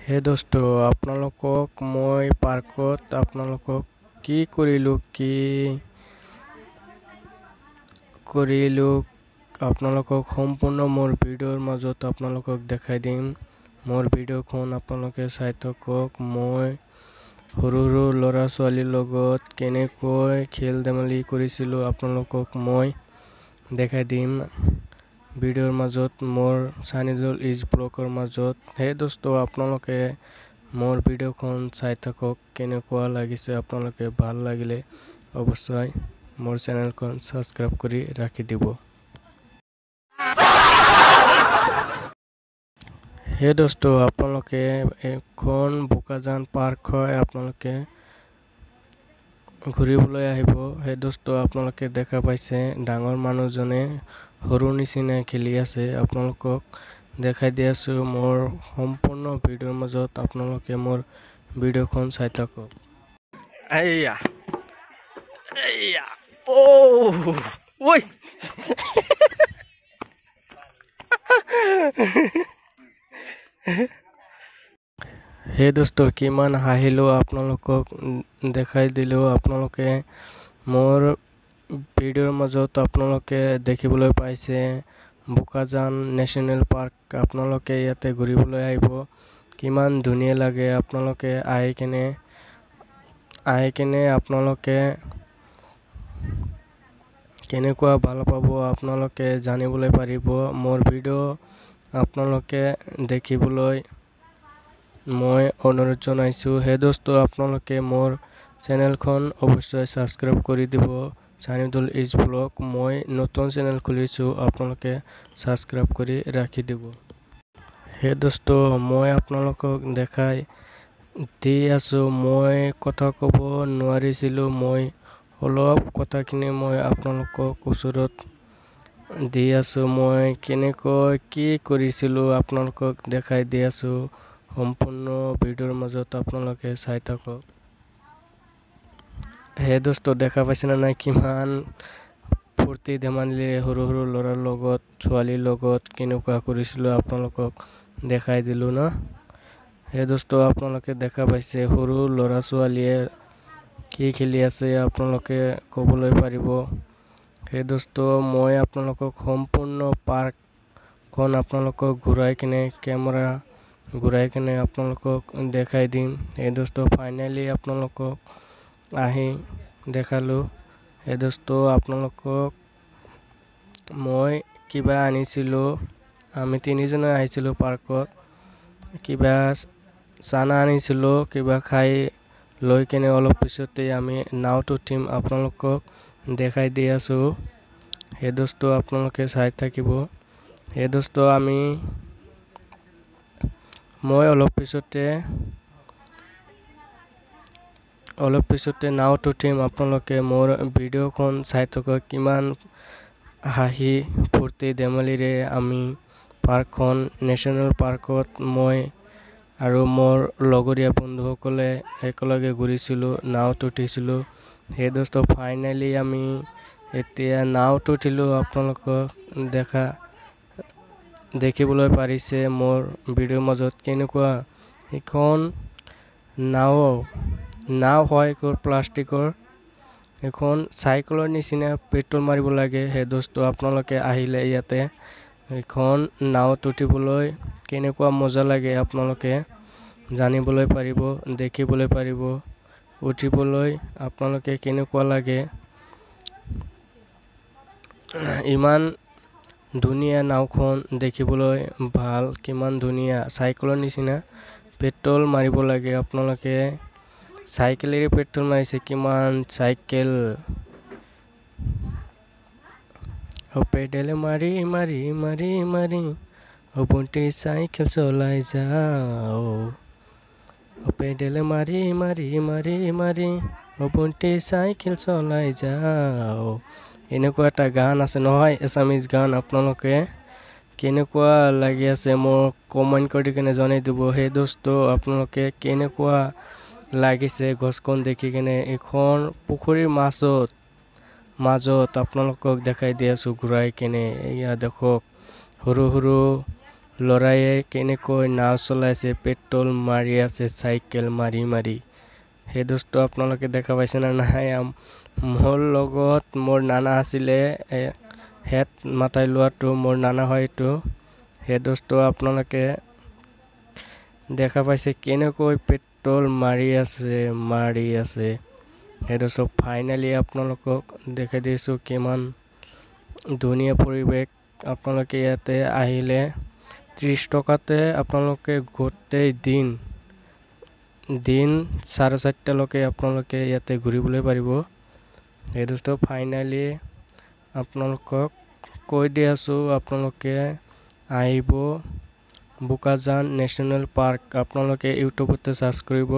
হে দোস্ত, আপোনালোকক মই পাৰ্কত আপোনালোকক কি কৰিলোঁ কি কৰিলোঁ আপোনালোকক সম্পূৰ্ণ মোৰ ভিডিঅ'ৰ মাজত আপোনালোকক দেখাই দিম। মোৰ ভিডিঅ'খন আপোনালোকে চাই থাকক। মই সৰু সৰু ল'ৰা ছোৱালীৰ লগত কেনেকৈ খেল ধেমালি কৰিছিলোঁ আপোনালোকক মই দেখাই দিম ভিডিঅ'ৰ মাজত, মোৰ চানিদুল is ব্লগৰ মাজত। হে দোস্ত, আপোনালোকে মোৰ ভিডিঅ'খন চাই থাকক, কেনেকুৱা লাগিছে আপোনালোকে ভাল লাগিলে অৱশ্যই মোৰ চেনেলখন ছাবস্ক্ৰাইব কৰি ৰাখি দিব। হে দোস্ত, আপোনালোকে এখন বোকাজান পাৰ্ক হয়, আপোনালোকে ঘূৰিবলৈ আহিব। হে দোস্ত, আপোনালোকে দেখা পাইছে ডাঙৰ মানুহজনে সৰু নিচিনা খেলি আছে, আপোনালোকক দেখাই দি আছোঁ মোৰ সম্পূৰ্ণ ভিডিঅ'ৰ মাজত। আপোনালোকে মোৰ ভিডিঅ'খন চাই থাকক। এইয়া এইয়া অ' ঐ হে দোস্ত, কিমান হাঁহিলোঁ আপোনালোকক দেখাই দিলোঁ। আপোনালোকে মোৰ ভিডিঅ'ৰ মাজত আপোনালোকে দেখিবলৈ পাইছে বোকাজান নেশ্যনেল পাৰ্ক। আপোনালোকে ইয়াতে ঘূৰিবলৈ আহিব, কিমান ধুনীয়া লাগে। আপোনালোকে আহি কেনে আপোনালোকে কেনেকুৱা ভাল পাব আপোনালোকে জানিবলৈ পাৰিব। মোৰ ভিডিঅ' আপোনালোকে দেখিবলৈ মই অনুৰোধ জনাইছোঁ। হে দোস্ত, আপোনালোকে মোৰ চেনেলখন অৱশ্যই ছাবস্ক্ৰাইব কৰি দিব, চানিদুল is blog. মই নতুন চেনেল খুলিছোঁ, আপোনালোকে ছাবস্ক্ৰাইব কৰি ৰাখি দিব। হে দোস্ত, মই আপোনালোকক দেখাই দি আছোঁ। মই কথা ক'ব নোৱাৰিছিলোঁ, মই অলপ কথাখিনি মই আপোনালোকক ওচৰত দি আছোঁ। মই কেনেকৈ কি কৰিছিলোঁ আপোনালোকক দেখাই দি আছোঁ সম্পূৰ্ণ ভিডিঅ'ৰ মাজত, আপোনালোকে চাই থাকক। হে দোস্ত, দেখা পাইছেনে নাই কিমান ফূৰ্তি ধেমালিৰে সৰু সৰু ল'ৰাৰ লগত ছোৱালীৰ লগত কেনেকুৱা কৰিছিলোঁ আপোনালোকক দেখাই দিলোঁ ন। হে দোস্ত, আপোনালোকে দেখা পাইছে সৰু ল'ৰা ছোৱালীয়ে কি খেলি আছে আপোনালোকে ক'বলৈ পাৰিব। হে দোস্ত, মই আপোনালোকক সম্পূৰ্ণ পাৰ্কখন আপোনালোকক ঘূৰাই কেনে কেমেৰা ঘূৰাই কেনে আপোনালোকক দেখাই দিম। হে দোস্ত, ফাইনেলি আপোনালোকক আহি দেখালোঁ। হে দোস্ত, আপোনালোকক মই কিবা আনিছিলোঁ, আমি তিনিজনে আহিছিলোঁ পাৰ্কত, কিবা চানা আনিছিলোঁ, কিবা খাই লৈ কেনে অলপ পিছতে আমি নাৱত উঠিম, আপোনালোকক দেখাই দি আছোঁ। হে দোস্ত, আপোনালোকে চাই থাকিব। হে দোস্ত, মই অলপ পিছতে নাৱত উঠিম। আপোনালোকে মোৰ ভিডিঅ'খন চাই থাকক, কিমান হাঁহি ফূৰ্তি ধেমালিৰে আমি পাৰ্কখন নেশ্যনেল পাৰ্কত মই আৰু মোৰ লগৰীয়া বন্ধুসকলে একেলগে ঘূৰিছিলোঁ, নাৱত উঠিছিলোঁ। সেই দোস্ত, ফাইনেলি আমি এতিয়া নাৱত উঠিলোঁ। আপোনালোকক দেখিবলৈ পাৰিছে মোৰ ভিডিঅ'ৰ মাজত কেনেকুৱা এখন নাও হয়, প্লাষ্টিকৰ এখন চাইকেলৰ নিচিনা, পেট্ৰল মাৰিব লাগে। সেই দোস্ত, আপোনালোকে আহিলে ইয়াতে এখন নাৱত উঠিবলৈ কেনেকুৱা মজা লাগে আপোনালোকে জানিবলৈ পাৰিব, দেখিবলৈ পাৰিব। উঠিবলৈ আপোনালোকে কেনেকুৱা লাগে, ইমান ধুনীয়া নাওখন দেখিবলৈ ভাল, কিমান ধুনীয়া চাইকেলৰ নিচিনা, পেট্ৰল মাৰিব লাগে। আপোনালোকে চাইকেলেৰে পেট্ৰল মাৰিছে, কিমান চাইকেল পেডেল মাৰি মাৰি মাৰি মাৰি ভণ্টি চাইকেল চলাই যাওঁ, পেডেল মাৰি মাৰি মাৰি মাৰি ভণ্টি চাইকেল চলাই যাওঁ। এনেকুৱা এটা গান আছে নহয়, এছামিজ গান। আপোনালোকে কেনেকুৱা লাগি আছে মোক কমেণ্ট কৰি কেনে জনাই দিব। সেই দোস্ত, আপোনালোকে কেনেকুৱা লাগিছে গছখন দেখি কেনে, এইখন পুখুৰীৰ মাজত আপোনালোকক দেখাই দি আছোঁ ঘূৰাই কেনে। এয়া দেখক সৰু সৰু ল'ৰায়ে কেনেকৈ নাও চলাইছে, পেট্ৰল মাৰি আছে চাইকেল মাৰি মাৰি। সেই দোস্ত, আপোনালোকে দেখা পাইছে নে নাই? মোৰ লগত মোৰ নানা আছিলে, হেত মাতাই লোৱাটো মোৰ নানা হয় এইটো। সেই দোস্ত, আপোনালোকে দেখা পাইছে কেনেকৈ পেট্ৰল মাৰি আছে, মাৰি আছে। সেই দোস্ত, ফাইনেলি আপোনালোকক দেখাই দিছোঁ কিমান ধুনীয়া পৰিৱেশ। আপোনালোকে ইয়াতে আহিলে 30 টকাতে আপোনালোকে গোটেই দিন দিন 4:30টালৈকে আপোনালোকে ইয়াতে ঘূৰিবলৈ পাৰিব। সেই দোস্ত, ফাইনেলি আপোনালোকক কৈ দি আছোঁ, আপোনালোকে আহিব বোকাজান নেশ্যনেল পাৰ্ক। আপোনালোকে ইউটিউবতে চাৰ্চ কৰিব,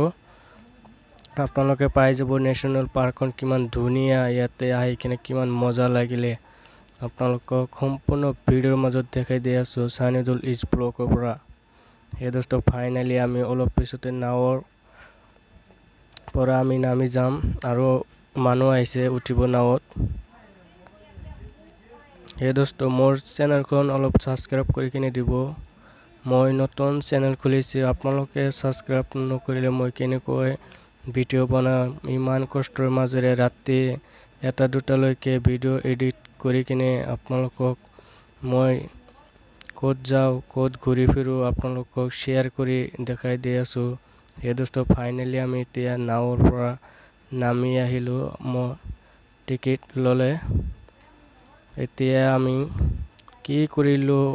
আপোনালোকে পাই যাব নেশ্যনেল পাৰ্কখন কিমান ধুনীয়া, ইয়াতে আহি কিনে কিমান মজা লাগিলে। আপোনালোকক সম্পূৰ্ণ ভিডিঅ'ৰ মাজত দেখাই দি আছোঁ চানিদুল is ব্লগৰ পৰা। সেই দোস্ত, ফাইনেলি আমি অলপ পিছতে নাৱৰ পৰা আমি নামি যাম, আৰু মানুহ আহিছে উঠিব নাৱত। সেই দোস্ত, মোৰ চেনেলখন অলপ ছাবস্ক্ৰাইব কৰি কিনে দিব। মই নতুন চেনেল খুলিছোঁ, আপোনালোকে ছাবস্ক্ৰাইব নকৰিলে মই কেনেকৈ ভিডিঅ' বনাম? ইমান কষ্টৰ মাজেৰে ৰাতি এটা দুটালৈকে ভিডিঅ' এডিট কৰি কিনে আপোনালোকক মই ক'ত যাওঁ, ক'ত ঘূৰি ফুৰোঁ আপোনালোকক শ্বেয়াৰ কৰি দেখাই দি আছোঁ। সেই দোস্ত, ফাইনেলি আমি এতিয়া নাৱৰ পৰা নামি আহিলোঁ। মই টিকেট ল'লে। এতিয়া আমি কি কৰিলোঁ,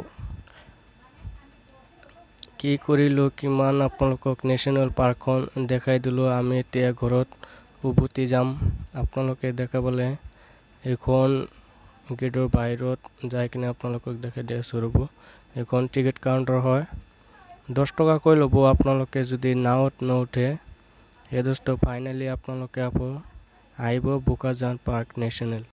কি কৰিলোঁ, কিমান আপোনালোকক নেশ্যনেল পাৰ্কখন দেখাই দিলোঁ। আমি এতিয়া ঘৰত উভতি যাম। আপোনালোকে দেখাবলৈ এইখন গেটৰ বাহিৰত যাই কিনে আপোনালোকক দেখাই দি আছোঁ, ৰ'ব। এইখন টিকেট কাউণ্টাৰ হয়, 10 টকাকৈ ল'ব আপোনালোকে যদি নাৱত নুঠে। সেই দোস্ত, ফাইনেলি আপোনালোকে আকৌ আহিব বোকাজান পাৰ্ক নেশ্যনেল।